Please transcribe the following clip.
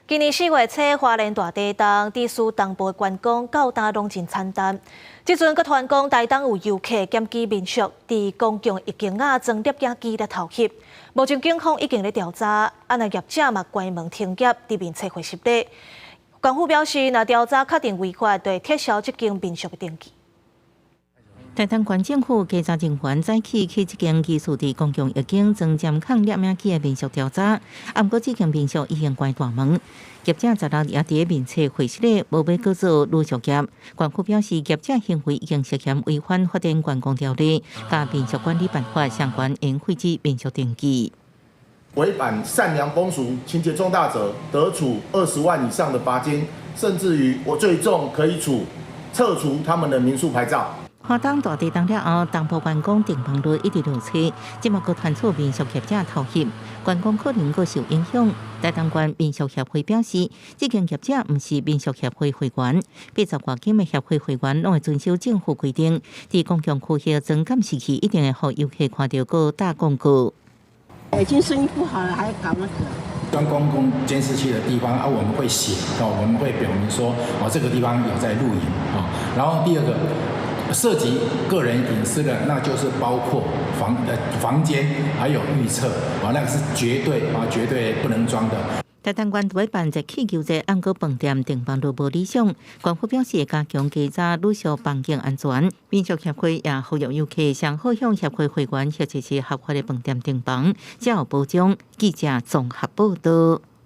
今年4月初，花蓮大地動，致使東部觀光到今攏真慘淡。這陣閣傳講台東有遊客檢舉民宿，佇公共浴間仔裝攝影機來偷翕。目前警方已經咧調查，啊若業者嘛關門停業，佇面冊回實咧。縣府表示，若調查確定違法，就會撤銷這間民宿的登記。台東縣政府稽查人員早起去這間疑似佇公共浴間裝監控攝影機的民宿調查，啊，毋過這間民宿已經關大門。業者十六也佇面冊回實咧，無欲閣做旅宿業。縣府表示，業者行為已經涉嫌違反發展觀光條例、佮民宿管理辦法相關，應廢止民宿登記。違反善良風俗，情節重大者，得處20萬以上的罰金，甚至於我最重可以處撤除他們的民宿牌照。花東大地動了後，東部觀光訂房率一直落車，這馬閣傳出民宿業者偷翕，觀光可能閣受影響。台東縣民宿協會表示，這間業者毋是民宿協會會員，80外間的協會會員攏會遵守政府規定，佇公共區域裝監視器一定會予遊客看著閣打廣告。已經生意不好了，還搞那個？裝公共監視器的地方啊，我們會寫哦，我們會表明說哦，這個地方有在錄影啊。然後第二個，涉及個人隱私的，那就是包括房間還有浴廁啊，那個是絕對啊，絕對不能裝的。台東縣舉辦熱氣球節，毋過飯店訂房率無理想。縣府表示會加強稽查旅宿環境安全。民宿協會也呼籲遊客上好向協會會員或者是合法的飯店訂房，才有保障。記者綜合報道。